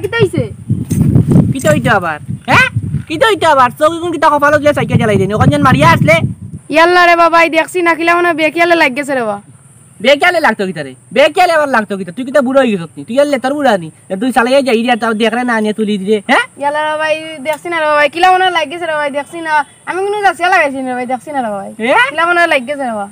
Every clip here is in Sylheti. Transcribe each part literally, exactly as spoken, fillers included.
কিতা অইছে? কিতা অইতো আবার? হে? কিতা অইতো আবার? চউখ ইগুন কিতা কপালো দিয়া চাইকেল চালাই দেনি? অখন যেন মারিয়া আছলে? ইয়াল্লা রে বাবা, ই দেখছি না, কিলা মনো বেকিয়ালে লাগি গেছে রে বা। বেকিয়ালে লাগতো কিতা রে? বেকিয়ালে আবার লাগতো কিতা? তুই কিতা বুড়া অইগেছস নি? তুই ইয়াল্লা তোর বুড়া নি? এ তুই চালাইয়া যাইরে, তাও দেখরে না আনিয়া তুলি দিরে, হে? ইয়াল্লা রে বাবা, ই দেখছি না রে বাবা, কিলা মনো লাগি গেছে রে বাবা, দেখছি না। আমি কুনু যাচিয়া লাগাইছি না রে বাবা, দেখছি না রে বাবা। হে? কিলা মনো লাগি গেছে রে বাবা।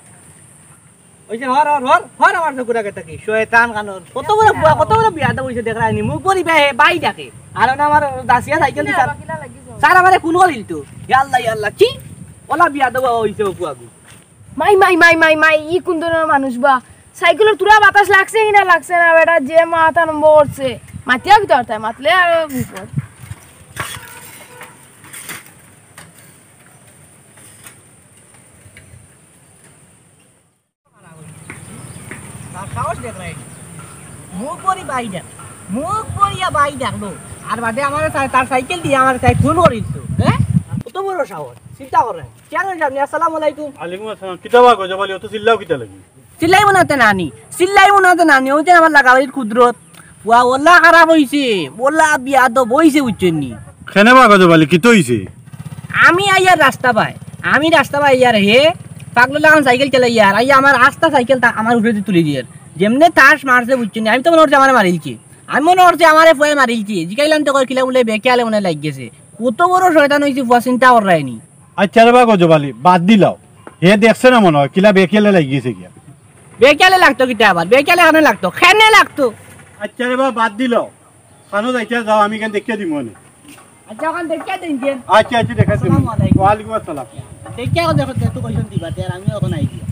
অইছে, হর, হর, হর, হর, আমার চউখর আগে থাকি, শয়তান কানোর। কত বড় ফুয়া, কত বড় বিয়াদব অইছে, দেখরায়নি। মুখ ভরি বে, হে, বাই ডাকে। আর না আমার দাসিয়া সাইকেল দি কিলা স্যার। বাবা, কিলা লাগিছে? স্যার আমারে খুন করিল তো। ইয়াল্লা, ইয়াল্লা, ছি। ওলা বিয়াদব অইছে ও ফুয়াগু। মাই, মাই, মাই, মাই, মাই, ই কুন ধরনর মানুষ বা? সাইকেলর তুরা বাতাস লাগছে কি না লাগছে না, বেটা যে মাথা নম্বর করছে। মাতিয়াও কিতা করতে, মাতলে আর বিপদ। তার সাহস দেখরায়নি। মুখ ভরি বাই ডাক, মুখ ভরিয়া বাই ডাকলো। আর বাদে আমার সা-, তার সাইকেল দিয়া আমার সাই খুন করিল তো, হে? কত বড় সাহস, চিন্তা করইন। চেয়ারম্যান সাব নি, আসসালামু আলাইকুম। ওয়ালাইকুম আসসালাম। কিতা বা গজব আলী, অত চিল্লাও কিতা লাগি? চিল্লাইমু না তে নানি, চিল্লাইমু না তে নানি, অউ যে আমার লাগাবাড়ির কুদরত। ওয়া, ওলা খারাপ অইছে, ওলা বিয়াদব অইছে, বুঝছইন নি? কেনে বা গজব আলী, কিতা অইছে? আমি আইয়ার রাস্তা বায়, আমি রাস্তা বায় আইয়ার, হে পাগলর লাখান সাইকেল চালাইয়ার, আইয়া আমার আস্তা সাইকেলটা আমার উপরেদি তুলি দিয়ার। যেমনে তাস মারছে, বুঝছইন নি? আমি তো মনো করছি আমারে মারিলছে, আমি মনো করছি আমারে ফুয়ায় মারিলছে। জিকাইলাম তে কয় কিলা বুলে বেকিয়ালে মনে লাগি গেছে। কত বড় শয়তান অইছে ফুয়া, চিন্তা কররায়নি। আচ্ছা রে বা গজব আলী, বাদ দিলাও। হে দেখছে না মনো অয়, কিলা বেকিয়ালে লাগি গেছে গিয়া। বেকিয়ালে লাগতো কিতা আবার? বেকিয়ালে কেনে লাগতো? কেনে লাগতো? আচ্ছা রে বা, বাদ দিলাও। খানো যাইতে যাও, আমি কেন দেখিয়া দিমু অনে। আচ্ছা, অখান দেখিয়া দেইন কেন? আচ্ছা, আচ্ছা, দেখা দিমু। আসসালামু আলাইকুম। ওয়ালাইকুম আসসালাম। দেখিয়া অখন দেখো, দেখো কয়জন দিবা, তে আর আমিও অখন আই দিয়া।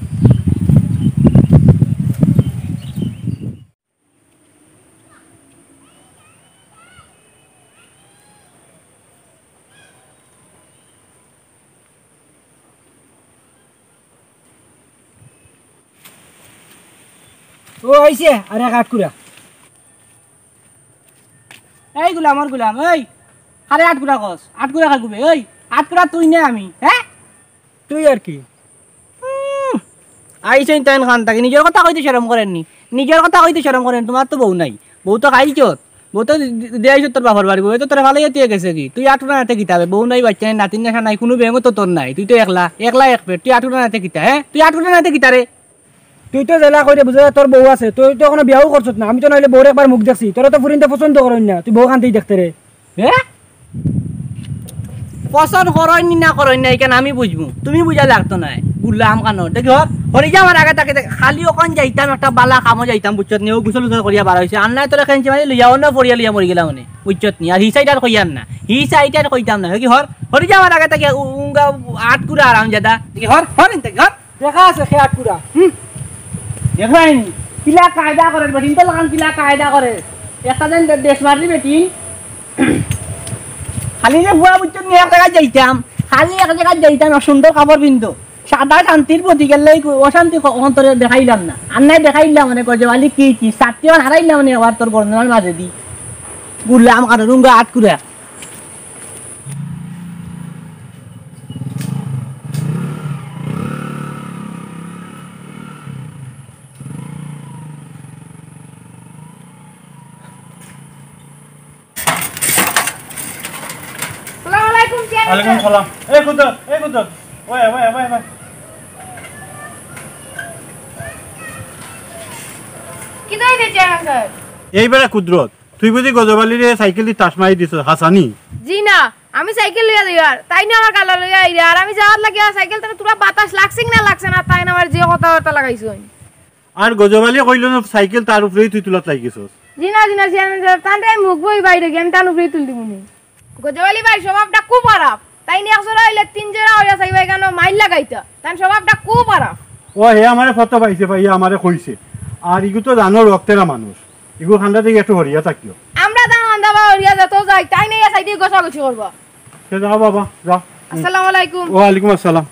ও আইছে, আরে এক আটকুরা। এই গুলাম, ওর গুলাম, এই। আরে আটকুরা কস, আটকুরা খাগুবে, এই। আটকুরা তুই না আমি, হে? তুই আর কি? উম, আইছইন তাইন খান থাকি, নিজর কথা কইতে শরম করইন নি? নিজর কথা কইতে শরম করইন, তুমার তো বউ নাই। বউ তো খাইলছত, বউ তো দি-, দি-, দিয়াইছত তোর বাপর বাড়ি, বউ তো তোরে ফালাইয়া থুইয়া গেছে গি। তুই আটকুরা নাতে কিতা বে? বউ নাই, বাইচ্চা নাই, নাতিন নাশা নাই, কুনু বেঙও তো তোর নাই। তুই তো একলা, একলা এক পেট। তুই আটকুরা নাতে কিতা, হে? তুই আটকুরা নাতে কিতা রে? তুই তো যেলা কইরে বুঝা যায় তোর বউ আছে, তুই তো অখনো বিয়াও করছত না। আমি তো নাইলে বউর একবার মুখ দেখছি, তোরে তো ফুরিন্তে পছন্দ করইন না, তুই বউ খান্তেই দেখতে রে। হে? পছন্দ করইন নি না করইন না, ইখান আমি বুঝমু, তুমি বুঝা লাগতো নায়। গুলাম খানো, দেখি হর, হরি যা আমার আগে থাকি দেখ, খালি অখান যাইতাম, একটা বালা কামো যাইতাম, বুঝছত নি? অউ গোসল গোসল করিয়া বার অইছে, আর নায় তোরে খেঞ্চি মারি লইয়া অনো পড়িয়া লইয়া মরি গেলাম অনে, বুঝছত নি? আর হি সাইড আর কইয়ার না, হি সাইড আর কইতাম না। দেখি হর, হরি যা আমার আগে থাকি, উ-, উঙ্গা আটকুরা আরামজাদা। দেখি হর, হর ইন থাকি হর। দেখা আছে খে আটকুরা। হুম। দেখরায়নি? কিলা কায়দা করের বেটিন, তো লাখান কিলা কায়দা করের। একটা দিন দে-, দেশ মারি বেটিন। খালি যে ফুয়া বুঝছো নি, এক জাগাত যাইতাম। খালি এক জাগাত যাইতাম, এক সুন্দর কাপড় পিনতো। সাদা শান্তির প্রতীক, এর লাগি অশান্তি ক-, অন্তরে দেখাইলাম না। আর নায় দেখাইলাম অনে গজব আলী কি কি, সাতটি বার হারাইলাম অনে আবার তোর বর্ণনার মাঝে দি। গুলাম খানোর উঙ্গা আটকুরা। আসসালামু আলাইকুম, চেয়ারম্যান ওয়ালাইকুম সাব। সালাম। এই কুদ্দুস, এই কুদ্দুস। ওই, ওই, ওই, ওই। কিতা অইছে চেয়ারম্যান সাব? এই বেটা কুদরত, তুই বুঝি গজব আলীরে সাইকেল দি তাস মারি দিছস, হাছানি? জি না, আমি সাইকেল লইয়া যাইয়ার, তাইন আমার গালা লইয়া আইরা, আর আমি যাওয়ার লাগিয়া সাইকেল তানে তুরা বাতাস লাগছে কি না লাগছে না, তাইন আমার যে কথাবার্তা লাগাইছইন। আর গজব আলীয়ে কইলো না সাইকেল তার উপরেই তুই তুলাত লাগি গেছস? জি না, জি না, চেয়ারম্যান সাব, তানরে আমি মুখ ভরি বাইরে গিয়া আমি তান উপরেই তুলি দিমুনি। গজব আলী ভাই স্বভাবটা খুব খারাপ, তাইন এক জোড়া অইলে তিন জোড়া অইয়া চাইবা কেনে মাইর লাগাইতা, তান স্বভাবটা খুব খারাপ। ও হে আমারে ফটো পাইছে, পাইয়া আমারে কইছে। আর ইগু তো জানো রক্তেরা মানুষ, ইগুর কান্দা থাকি একটু হরিয়া থাকিও। আমরা তান কান্দা বা হরিয়া যত যাই, তাইন ইয়া সাইডে ঘষাঘষি করবা। তে যাও বাবা, যাও। আসসালামু আলাইকুম। ওয়ালাইকুম আসসালাম।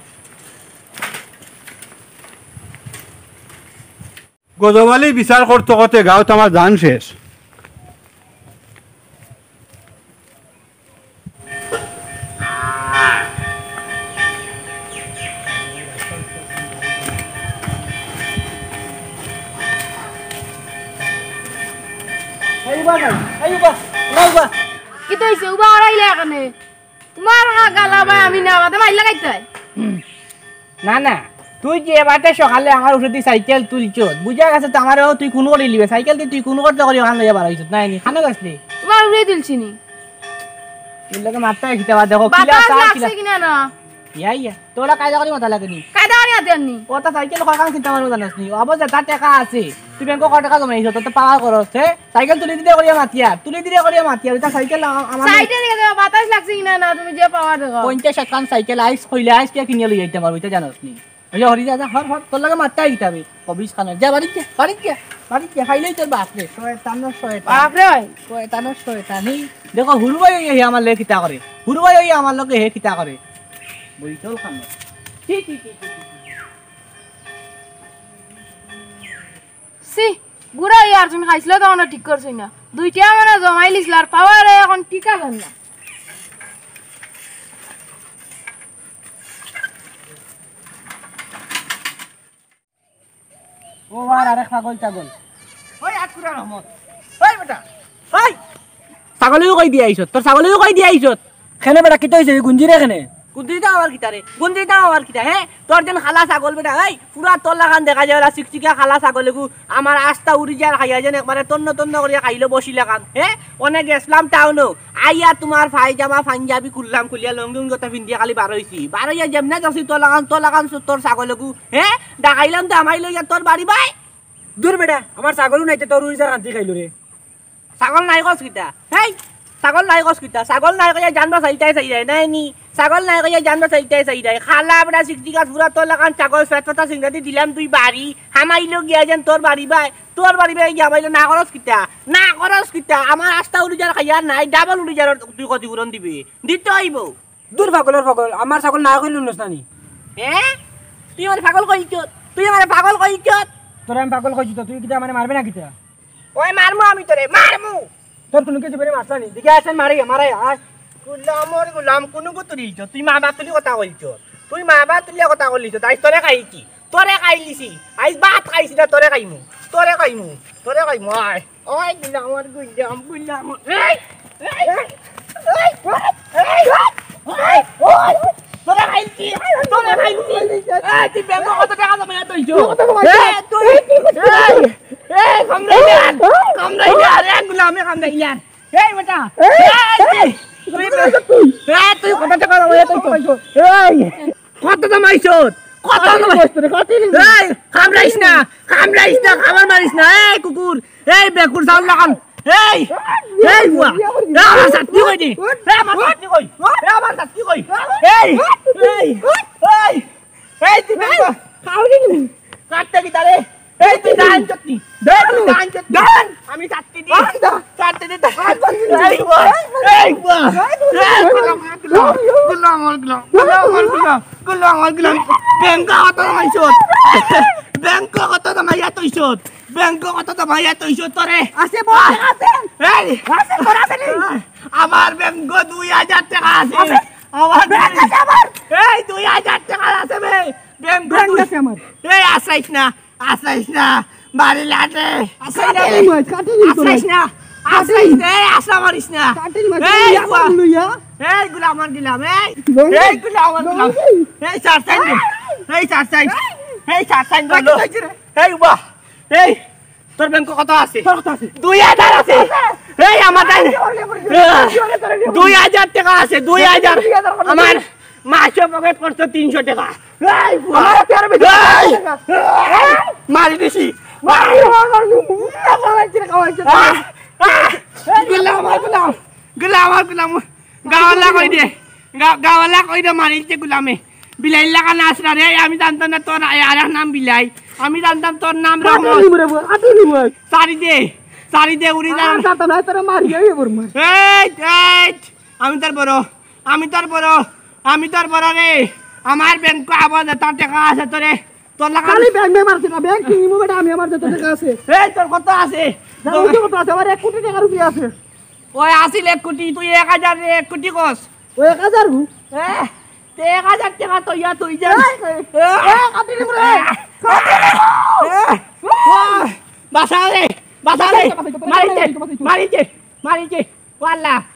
গজব আলী বিচার করতে করতে গাঁওত আমার জান শেষ। এই উবা নাই, এই উবা, না উবা, তো অইছে, উবা হারাইলে এখানে। তোমার হা গালা ভাই আমি না, বাদে মাইর লাগাইতায়। না, না, তুই যে এবারে সকালে আমার উপরেদি সাইকেল তুলছস, বুঝা গেছে তো আমারেও তুই খুন করিলিবে। সাইকেল দি তুই খুন করতে করি ওখান লইয়া বার অইছস, না নি? খানো গেছলি? তোমার উপরে তুলছি নি। তোর লগে মাততায় কিতা বা দেখো, কিলা বাতাস চা, লাগছে কিলা? কিনা না? ইয়া, ইয়া। তোরা কায়দা করি মাতা লাগে নি? কায়দা করি মাতে নি? ও তো সাইকেল কয়খান কিনতে পারবো জানোস নি? আবার যেতা টেকা আছে, তুই ব্যাংকো কয় টেকা জমাইছস, তোর তো পাওয়ার খরচ, হে? সাইকেল তুলি দিতে করিয়া মাতিয়ার, তুলি দিতে করিয়া মাতিয়ার। ওইটা সাইকেল আ-, আমার সাইডে দেখে দেবো, বাতাস লাগছে কিনা না, তুমি যে পাওয়ার দেখো। পঞ্চাশ ষাটখান সাইকেল আইজ কইলে আইজ কে কিনিয়া লই যাইতে পারবো, এটা জানোস নি? ওই যে হরি দাদা, হর, হর, তোর লগে মাততায় কিতা বে? কবিস খানা। যা বাড়ি যা, বাড়ি যা, বাড়ি যা, খাইলেই তোর বাপ রে। শয়তানর শয়তান। বাপ রে ভাই। শয়তানর শয়তান। এই দেখো, হুরু ভাই ওই আমার লগে কিতা করে? হুরু ভাই ওই আমার লগে হে কিতা করে? বই চল খানো। ছি, ছি, ছি, ছি, ছি। সি, গুড়া ওই আর্জুন খাইছিল তখন ঠিক করছই না। দুইটা মানে জমাই লিছিল আর পাওয়ারে এখন ঠিক আছে না। ও আর আরেক পাগল ছাগল। ওই আটকুরা রহমত। ওই বেটা। ওই। ছাগলেও কই দিয়া আইছত? তোর ছাগলেও কই দিয়া আইছত? কেনে বেটা, কিতা অইছে? গুঞ্জিরে কেনে? গুঞ্জির দাম আবার কিতা রে? গুঞ্জির দাম আবার কিতা, হে? তোর যেন খালা ছাগল বেটা, এই পুরা তোর লাখান দেখা যায় ওরা চিকচিকা খালা ছাগল এগু। আমার আস্তা উড়ি যার খাইয়া যেন একবারে তন্ন তন্ন করিয়া খাইলো বসি লাখান, হে? অনেক গেছলাম টাউনো, আইয়া তোমার পায়জামা পাঞ্জাবি খুললাম, খুলিয়া লুঙ্গি উঙ্গি কথা পিন্দিয়া খালি বার অইছি। বার অইয়া যেমনে যাচ্ছি তোর লাখান, তোর লাখান সু-, তোর ছাগল এগু, হে? ডাকাইলাম তো আমাই লইয়া তোর বাড়ি বাই। দূর বেটা, আমার ছাগলও নাই, তে তোর উড়ি যার খান্তি খাইলো রে। ছাগল নাই কস কিতা? হেই, ছাগল নাই কস কিতা? ছাগল নাই কইয়া জান বাচাইতায় চাইরায়, নাই নি? ছাগল নাই কইয়া জান বাচাইতায় চাইরায়। খালা বেটা চিকচিকা ফুরা তোর লাখান ছাগল, পেট ফাটা সিংগাতি দিলাম তুই বাড়ি, হামাইলো গিয়া যেন তোর বাড়ি বাই, তোর বাড়ি বাই গিয়া হামাইলো না করস কিতা? না করস কিতা? আমার আস্তা উড়ি যার খাইয়া নাই, ডাবল উড়ি যার তুই ক্ষতিপূরণ দিবে, দিতে অইবো। দূর পাগলর পাগল, আমার ছাগল না কইলে হুনস না নি? এ? তুই আমারে পাগল কইছস? তুই আমারে পাগল কইছস? তোরে আমি পাগল কইছি তো, তুই কিতা আমারে মারবে না কিতা? ওই মারমু আমি তোরে, মারমু। তোর কুনু কিছু করে মারছ না নি? দিকে আসেন মারি, মারাই, আয়। গুলামর গুলাম, কুনু গুতু দিলছ? তুই মা বাপ তুলি কথা কইছস? তুই মা বাপ তুলিয়া কথা কইলিছ? তাই তোরে খাইছি, তোরে খাইলিছি। আইজ ভাত খাইছি না, তোরে খাইমু, তোরে খাইমু, তোরে খাইমু, আয়। ওই গুলামর গুলাম, গুলাম। এই, এই, এই, এই, এই, ওই, তোরে খাইছি, তোরে খাইছি। এই, তুই ব্যাংকো কত টেকা জমাইয়া থইছস? কত জমাইয়া? এই, তুই, এই, এই, কামড়াইলাম, কামড়াইলাম, আরে গুলামে কামড়াইলাম। এই বেটা, এই, এই, তুই, তুই, এই, তুই কত টেকা জমাইয়া থইছস? এই, কত জমাইছস? কত কাটি জমাই-, নিস তোরে, কাটি নিস। এই, কামড়াইস না, কামড়াইস না, কামড় মারিস না। এই কুকুর, এই বেকুর চাউল লাখান। এই, এই বুয়া, এই আমার ছাত্তি কই নি? এই আমার ছাত্তি কই? এই আমার ছাত্তি কই? এই, এই, এই, এই, তুই বেকুর। কাটতে কি তারে? এই তুই ডান চটনি। এই তুই ডান চটনি। ডান। আমি চাটতে দি। চাটতে দি। এই বুয়া। এই বুয়া। এই গুলাম, গুলাম, গুলাম, গুলাম, গুলাম, গুলাম, গুলাম, গুলাম। ব্যাংকো কত জমাইছস? ব্যাংকো কত জমাইয়া থইছস? ব্যাংকো কত জমাইয়া থইছস তোরে? আছে, বড় আছে। এই। আছে, বড় আছে নি? আমার ব্যাংকো দুই হাজার টেকা আছে। আছে? আমার ব্যাংক আছে আমার। এই দুই হাজার টেকা আছে বে। ব্যাংকো ব্যাংক দুই আছে আমার। এই আছাইস না। আছাইস না, বাড়ি লাটে। আছাইস না। কাটি নিস, কাটি নিস তোরা। আছাইস না, কাটি আছাইস নিস। না, এই আশা মারিস না। কাটি নিস, এই কাটি নিস, বুয়া। কাটি নিস, ইয়া। এই গুলামর গুলাম, এই। জঙ্গল। এই গুলামর গুলাম। জঙ্গল। এই চার চাইন দে। এই চার চাইন। এই চার চাইন দে। কাটি নিস রে। এই বুয়া। এই, তোর ব্যাংকো কত আছে? তোর কত আছে? দুই হাজার আছে। এই আমার তাই। দুই হাজার টেকা আছে, দুই হাজার। আমার মাসে পকেট খরচ তিনশো টেকা। এই বুয়া। আমার তেরো বেশি এই! টেকা। মারি দিছি। মারি, মারি, মারি, মারি, মারি, মারি, মারি, মারি। আহ! আহ! গুলাম, আমার গুলাম। গুলাম, আমার গুলাম। গাওয়ালা কই দে। গা-, গাওয়ালা কই দে, মারিলছে গুলামে। বিলাইর লাখান আছরা রে, আমি জানতাম না তোর আ-, আরেক নাম বিলাই। আমি জানতাম তোর নাম কাটি রহমত। নিব রে, কাটি নিব। সারি দে, সারি দে, উড়ি যা। আর জানতাম না, তোরে মারি, এই বর্মা। এই, এই, আমি তোর বড়, আমি তোর বড়, আমি তোর বড় রে। আমার ব্যাংকো আবার যেতা টেকা আছে তোরে, তোর লাগা খালি ব্যাংক মে মারছে না, ব্যাংক কিনিমু বেটা, আমি আমার যত টেকা আছে। এই তোর কত আছে? জানো তো কত আছে? আমার এক কোটি টেকার উপরে আছে। ওই আছিল এক কোটি, তুই এক হাজার রে, এক কোটি কস। ওই এক হাজার গু? হ্যাঁ, তে এক হাজার টেকা তো ইয়া তুই যা। এই, এই, এই, কাটি নিমু রে। কাটি নিমু। এই, ও, বাঁচা রে, বাঁচা রে। বাঁচাইতে, বাঁচাইতে, মারিতে, বাঁচাইতে। মারিতে, মারিতে। ও আল্লাহ,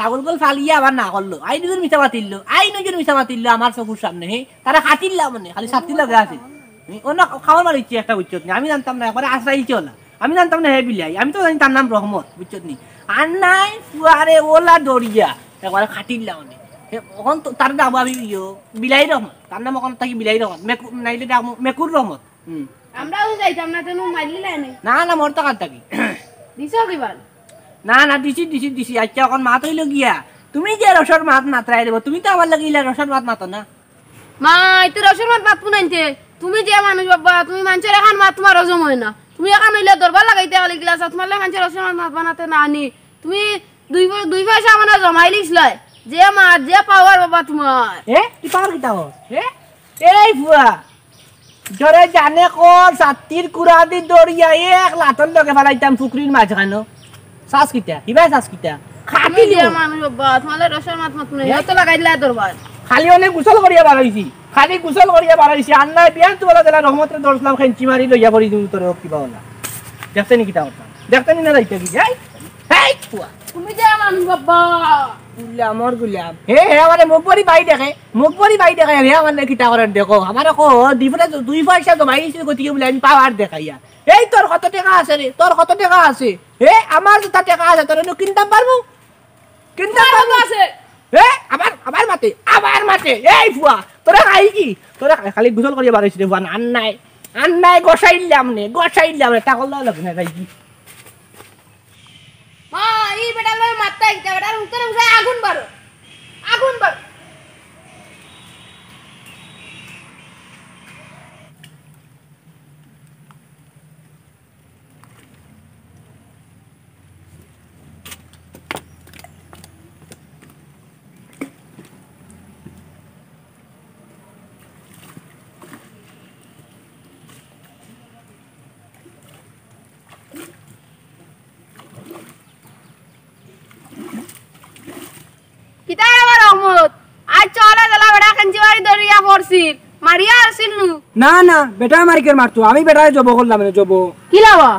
তাগল গল ফালিয়া আবার না করলো। আইন নজর মিছা মাতিল, আইন নজর মিছা মাতিল আমার চকুর সামনে, হে? তারা খাটিল্লা মানে, খালি ছাতির লগে আছে। হে? অন্য খাবার মারিছে একটা, বুঝছত নি? আমি জানতাম না, একবারে আশ্রাইছে ওলা। আমি জানতাম না হে বিলাই, আমি তো জানি তার নাম রহমত, বুঝছত নি? আর নাই, ফুয়ারে ওলা দরিয়া, একবারে খাটিল্লা মানে। হে, অখন তো তার নাম আমি ইয়ো, বিলাই রহমত। তার নাম অখন থাকি বিলাই রহমত। মেকু-, নাইলে ডাকমু মেকুর রহমত। হুম। আমরাও যাইতাম না, তেনু মারিলাই নাই। না, না, মোর তো কার থাকি। দিছো কিবার? না, না, দিছি, দিছি, দিছি। আচ্ছা, অখন মাত অইলো গিয়া। তুমি যে রসর মাত মাতরায় রে বা, তুমি তো আমার লগে ইলা রসর মাত মাতো না। মা, ইতে রসর মাত মাতমু নাইনতে। তুমি যে মানুষ বাবা, তুমি মানষর এখান মাত তুমার হজম অয় না। তুমি এখান অইলে দরবার লাগাইতে খালি গিলাস, তুমার লাগি মানষর রসর মাত মাত বানাতে না আনি। তুমি দুই প-, দুই পয়সা মানে জমাইলিছলায়। যে মাত, যে পাওয়ার বাবা তুমার। এ? কি পাওয়ার কিতা অর? এ? এই ফুয়া, জরে জানে কল, ছাতির কুড়াল দি দরিয়া এক লাতর লগে ফালাইতাম পুকুরির মাঝখানো। চাস কিতা? হিবায় চাস কিতা? খাটি তুমি দিয়া দিও। মানুষ বাবা, তুমার লাগি রসর মাত মাতমু না। এ? এত লাগাইলা দরবার। খালি অনে গোসল করিয়া বারইছি। খালি গোসল করিয়া বারইছি। আর নাই বিয়ান তো বলা দিলা রহমতরে ধরছিলাম, খেঞ্চি মারি লইয়া পড়ি দিমু তোরে কিবা অলা। দেখতে নি কিতা করতাম? দেখতে নি না যাইতে কি? এই, এই ফুয়া। তুমি দিয়া মানুষ বাবা। গুলামর গুলাম। হে, হে, আমারে মুখ ভরি বাই দেখে। মুখ ভরি বাই দেখে, হে, আমারে কিতা করের দেখো। আমারে কো, দুই পয়সা, দুই পয়সা জমাইছি, গতিকে বুলে আমি পাওয়ার দেখাইয়া। এই তোর কত টেকা আছে রে? তোর কত টেকা আছে? হে, আমার যেতা টেকা আছে, তোরে নু কিনতাম পারমু? কিনতাম পারমু? আছে। হে, আবার, আবার মাতে, আবার মাতে। এই ফুয়া, তোরে খাই কি? তোরে খাই, খালি গোসল করিয়া বারইছি রে ফুয়া, আর নাই। আর নাই, গোসাইলাম নে, গোসাইলাম নে, টাকল দেওয়া লাগে না, খাই কি? মা, ই বেটার লগে মাতরায় কিতা, বেটার মুখ থনে বুঝায় আগুন বারো, আগুন বারো। কিতা রে বা রহমত? আইজ চলে গেলা বেটা, খেঞ্চি মারি দরিয়া পড়ছিল, মারিয়া আছিল নু। না, না, বেটায় মারি কের মারতো, আমি বেটারে জবো করলাম নে, জবো। কিলা বা?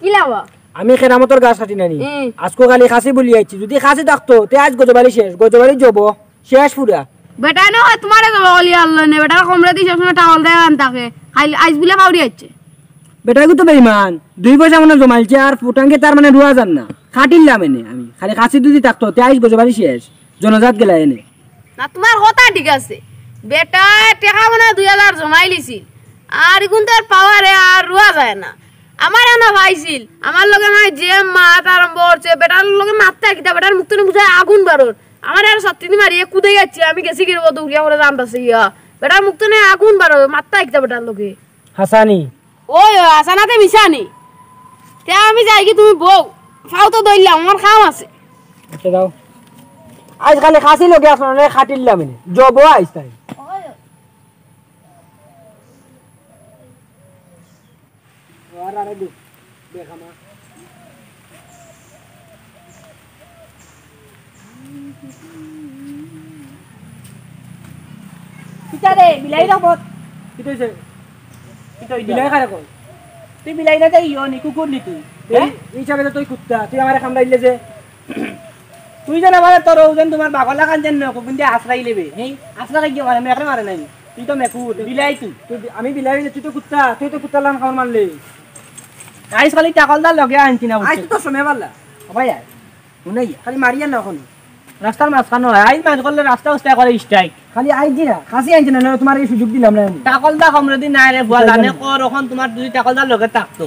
কিলা বা? আমি কেরামতর গাছ কাটি নানি। হুম। আজকু খালি খাসি বুলি আইছি, যুদি খাসি থাকতো, তে আইজ গজবালি শেষ, গজবালি জবো। শেষ পুরা। বেটায় না অয় তুমারে জবো করিয়া আনলো নে, বেটার কমরেদি সবসময় টাওয়াল দেয় আন থাকে। খাইল-, আইজ বুলে কাউরি আইছে। বেটাগু তো বেইমান, দুই পয়সা মানে জমাইলছে আর ফুটাঙ্গে তার মানে রুয়া যার না। খাটিলাম এনে আমি। খালি খাসি যুদি থাকতো, তে আইজ গজবালি শেষ। জনজাত গেলা এনে। না, তুমার কথা ঠিক আছে। বেটায় টেকা মানে দুই হাজার জমাইলিছিল। আর ইগুন তো আর পাওয়ারে আর রুয়া যায় না। আমার এনে পাইছিল। আমার লগে মানে যে মাত আরম্ভ করছে, বেটার লগে মাতরায় কিতা, বেটার মুখ থনে বুঝায় আগুন বারর। আমারে আরো ছাত্তি দি মারিয়া কুদাই যাচ্ছে, আমি গেছি গিয়া দৌড়িয়া করে জান বাঁচাইয়া। বেটার মুখ থনে আগুন বারর, মাতরায় কিতা বেটার লগে। হাসানি। ওই, ওই, হাসানাতে মিশানি। তে আমি যাইগি, তুমি বও। ফাও তো ধরলাম, আমার কাম আছে। আচ্ছা, যাও। আইজ খালি খাসি লগে আছো না, খাটিলাম এনে। জবো আইজ তাই। কিতা রে, বিলাই রহমত? কিতা অইছে? কিতা অইছে? বিলাই কারে কয়? তুই বিলাই না, তাই ইয়ো নি, কুকুর নি তুই? এই, হ্যাঁ? এই হিসাবে তো তুই কুত্তা, তুই আমারে কামড়াইলে যে। তুই যেন আমারে তোর ওজন তুমার বাগলা খান যেন নয়, কোন দিয়ে আশ্রয় নেবে, হ্যাঁ? আশ্রয় খাই গিয়ে মারে, মেকরে মারে নাই। তুই তো মেকুর, বিলাই তুই। তুই বি-, আমি বিলাই অইলে তুই তো কুত্তা, তুই তো কুত্তার লান খাবার মারলে। আইজ খালি টাকলদার লগে আনছি না, আইজ বুঝছিস? তো তোর সময় পারলা। ও ভাই, আয়। হুনাই, খালি মারিয়া না অখন। রাস্তার মাঝখানো অয়, আইজ মাঝ করলে রাস্তা উস্তা করে strike। খালি আইজ দি না, খাসি আনছি না, না তুমার এই সুযোগ দিলাম না আমি। টাকলদা কমরেদি নাই রে, বুয়া জানে কর, অখন তুমার দুই টাকলদার লগে থাকতো।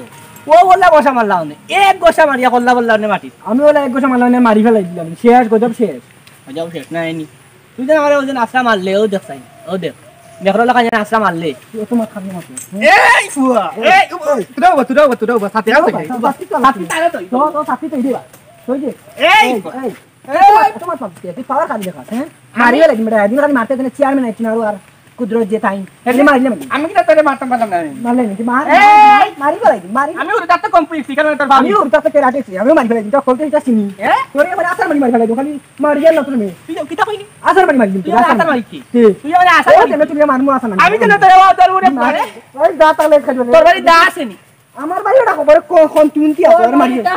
ও বললা গোসা মারলা অনে, এক গোসা মারিয়া করলা বললা অনে মাটি। আমি বলে এক গোসা মারলা অনে মারি ফালাই দিলাম, শেষ, গজব শেষ। গজব শেষ না, এনি। তুই যেন আমারে ওজন আশ্রা মারলে, ও দেখ সাইন, ও দেখ। মেকরলা খান যেন আশ্রা মারলে। তুই অত মাত খাবি না তুই। এই ফুয়া, এই, এই, এই। তুই উবা, তুই উবা, তুই উবা, সাথে আও তো, সাথে আও তো। তো, তো, সাথে তো দিবা। তুই যে, এই এই, ফুয়া। এই। এই। তুই মাত, তুই মাত মারছিস, তুই পাওয়ার খালি দেখাস, হ্যাঁ? আমি মারিও লাগি, বেটা, একদিন খালি মারতে দিলে চেয়ারম্যান আইছি না, আর কুদরত যে তাই। এই, এমনি মারিলে মারি। আমি কিতা তোরে মারতাম পারলাম না আমি? মারলে নাকি? মার, এই! মার, মারি ফেলাই দিন, মারি। আমি ওর তাতে কম পিছি, কারণ তোর ভাবি। আমি ওর তাতে কেরাটে ছি, আমিও মারি ফেলাই দিন, তোর খোলতে এটা চিনি। এ? তোর এবার আসার মারি মারি ফেলাই দিন, খালি মার ইয়ার না তুমি। তুই কিতা কইলি? আসার মারি মারি দিন, তুই আসার মারি কি? কে? তুই আমার আসার ও, মারি তেমনি কি? তুই মার মু আসার মারি। আমি তো না তোর ওর ওরে মারে। ওই দা তালে খাইবে। তোর বাড়ি দা আসেনি। আমার বাড়ি ওটা খবর কোন, কোন তুই কি আছে? তোর মারি। বাড়ি দা।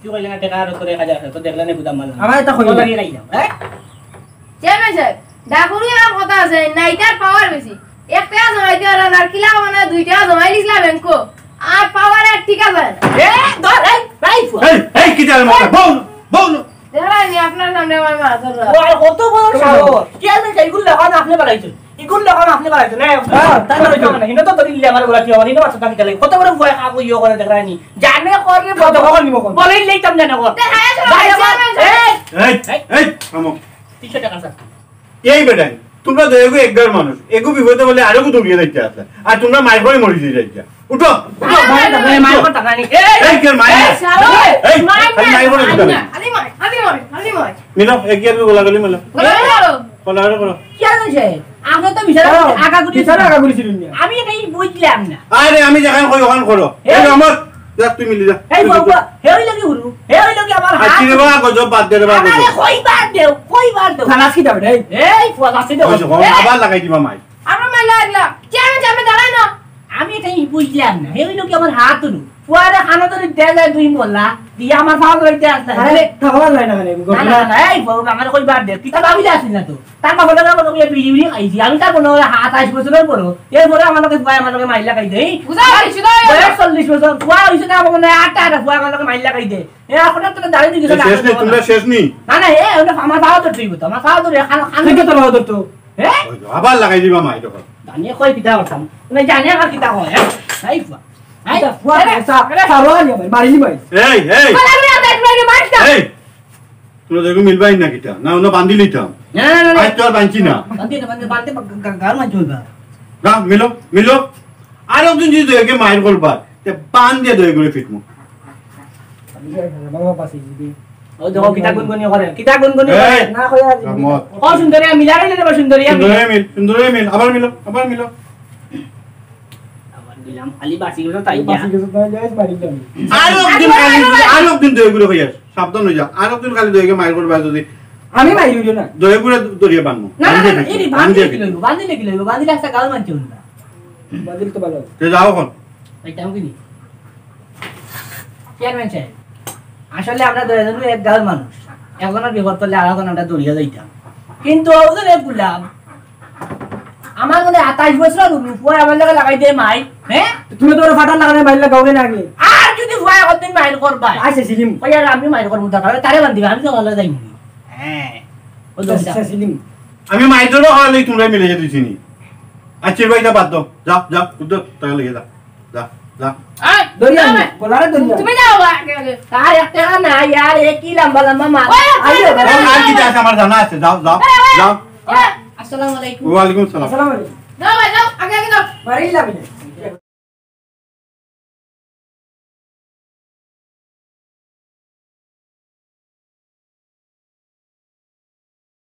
তুই কইলে না, টেকা আর তোর এক হাজার আছে, তো দেখলে না, গুদাম মাল। আমার এটা কইলে। তো লাগিয়ে খাইলাম, হ্যাঁ? চেয়ারম্যান সাহেব, ডাকুরি আর কথা আছে, নাইটার পাওয়ার বেশি। এক টেকা জমাইতে পারো না, আর কিলা মানে দুই টেকা জমাই দিছিলা ব্যাংকো, আর পাওয়ার আর ঠিক আছে না। এ, ধর, এই, এই, এই, এই, কি জানো মাথা? বল, বল। দেখলাম নি আপনার সামনে আমার মাথা ধরলো। ও, আর কত বড় সাহস? চেয়ারম্যান সাহেব, ইগুলো লেখন আপনি বানাইছেন। ইগুলো লেখন আপনি বানাইছেন, হ্যাঁ? হ্যাঁ, তাই বানাইছেন। মানে, ইনো তো ধরিলে আমার গোলাটি আমার, ইনো মাথা থাকি গেলে। কত বড় ভয় খাবো ইয়ে করে দেখলাম নি। জানে করে রে, কত কখন নিব কখন? বলে ইলেই তাম জানে কর। দেখা যাচ্ছে না, জানে কর। চেয়ারম্যান সাহেব। এই, এই, এই, থামো। তিনশো টেকা স্যার। এই বেটাই, তোমরা দুইগু একগার মানুষ, এগু বিপদে বলে আরোগু দৌড়িয়ে যাইতে আছে, আর তোমরা মাইর করে মরি দিয়ে যাইতে। উঠো, উঠো। এই, মাইর করতা না নি। এই, এই, কে মাইর? এই, শালা, এই, এই, মাইর খালি না, মাইর করে মাইর উঠো। না। খালি মাইর, খালি মাইর, খালি মাইর। মিলো, এগিয়ে আর গোলাগুলি মিলো। গোলাগুলি করো। গোলাগুলি করো। কি আছে সে? আমরা তো বিচারে করো, আগাগুলি বিচারে আগাগুলি ছিল না। আমি এটাই বুঝলাম না। আরে, আমি যেখান কই ওখান করো। এই। এই, আমার, যা, তুই মিলি যা। এই, তুই বাবা, যা। হে হইল কি হুরু? হে হইল কি আমার আর হাত? কি রে বাবা, গজব বাদ দে রে বাবা, আরে, গজব। কইবার দেও, কইবার দেও। খালাস কি যাবে রে? এই, ফুয়া, আছে দেও। ওই যে, এই। আবার লাগাই দিবা মাই। আমরা মাই লাগলাম। চেয়ারম্যান সামনে দাঁড়ায় না। আমি এটাই বুঝলাম না। হে হইল কি আমার হাত হলো। ফুয়ারে খানো ধরে দেয় যায় দুই মোল্লা। দিয়ে আমার ফাও ধরে দেয় আসলে। আরে, খাওয়া যায় না কেন? না, না, না, এই বাবা, আমার কইবার দে। কিতা ভাবিলে আসিল না তো। তার বাবা দাদা বলো, "বিড়ি বিড়ি খাইছি।" আমি তার মনে হয় হাত আইশ বছরের বড়। এরপরে আমার লগে ফুয়া আমার লগে মাইর লাগাই দেয়। বুঝা গেছে, শুধু বয়স চল্লিশ বছর। ফুয়া হইছে না, আমার মনে হয় আটটা আটটা ফুয়া আমার লগে মাইর লাগাই দেয়। এ, এখন আর তোরা দাঁড়িয়ে দিকে এ, শেষ নি, তোমরা শেষ নি। না, না, এ, ওটা আমার ফাও ধরতে হইব তো। আমার ফাও ধরে খানো, খানো। তুই কে তোর ফাও ধরতো? হ্যাঁ? ওই তো, আবার লাগাই দিবা মাই তখন। জানিয়ে কই কিতা করতাম। না, জানে আমার কিতা হয়, হ্যাঁ? এই ফুয়া। এই, কিতা ফুয়া, এই, এসা, এই, সারো আনি আমার, মারিনি ভাই। এই, এই। মারা গেলে আর এক মাইনে মারিস না। এই, তোমরা দেখো মিলবাই না কিতা? না, ওনা বান্ধি লইতাম। না, না, না, না। আজ তো আর বাঁধছি না। বান্ধি না, বান্ধি, বান্ধি, গা-, গা-, গাল মারছে ওটা। না, মিলো, মিলো। আর একদিন যদি একে মাইর করবা, তে বান দিয়ে দয়া করে ফিটমু। বাবা পাশে যদি ও দেখো, কিতা গুনগুনি করে, কিতা গুনগুনি করে। এই, না, কই আর রহমত। ও সুন্দরিয়া, মিলারে লে দেবো সুন্দরিয়া, মিল। সুন্দরিয়া মিল, সুন্দরিয়া মিল, আবার মিলো, আবার মিলো। আবার দিলাম, খালি বাসি গেছে তাই এই বাসি গেছে তাই যা, বাড়ি যাবি। আর একদিন খালি, আর একদিন দয়া করে কইয়ার, সাবধান হয়ে যা। আর একদিন খালি দয়া করে মাইর করবা যদি। আমি মাইর হইল না। দয়া করে দরিয়া বানবো। না, না, না, বান্ধি এই রে, বান্ধি বান্ধি কি লইব? বান্ধি লেগে লইব, বান্ধি রাস্তা গাল মানছে না। বান্ধি তো ভালো। তে যাও এখন। এই টাইম কি নি? চেয়ারম্যান সাহেব, আসলে আমরা দুইজন এক গাঁওর মানুষ, একজনের বিপদ পড়লে আর একজন আমরা দৌড়িয়া যাইতাম, কিন্তু ওদের এক গুলাম, আমার মনে হয় আঠাইশ বছর হইল, পুয়ায় আমার লগে লাগাই দেয় মাইর, হ্যাঁ? তুমি তো ওর ফাটার লাগানো মাইর লাগাওগে না আগে। আর যদি পুয়ায় একদিন মাইর করবা, আচ্ছা, সিলিম। ওই আর আমি মাইর করবো, দরকার হলে তারে বান্ধিবা, আমি তো ভালো যাইনি। হ্যাঁ, ও দোস্ত। আচ্ছা, সিলিম। আমি মাইর ধরো, হলে তোমরা মিলে যেতে চিনি। আর চিরবাইটা বাদ দাও, যা, যা, উদ্যোগ, টাকা লেগে যা। যা, যা। এই, ধরি আন, বলারে ধরি আন। তুমি যাও, আগে, আগে। আর এক টাকা না, ইয়ার, এ কি লম্বা লম্বা মাল। ওই, আইও, ওই, আর কি আছে আমার জানা আছে, যাও, যাও, ওই, ওই, যাও। ওই, আসসালামু আলাইকুম। ওয়ালাইকুম সালাম। আসসালামু আলাইকুম। যাও ভাই, যাও, আগে, আগে যাও। বাড়ি যাবি না?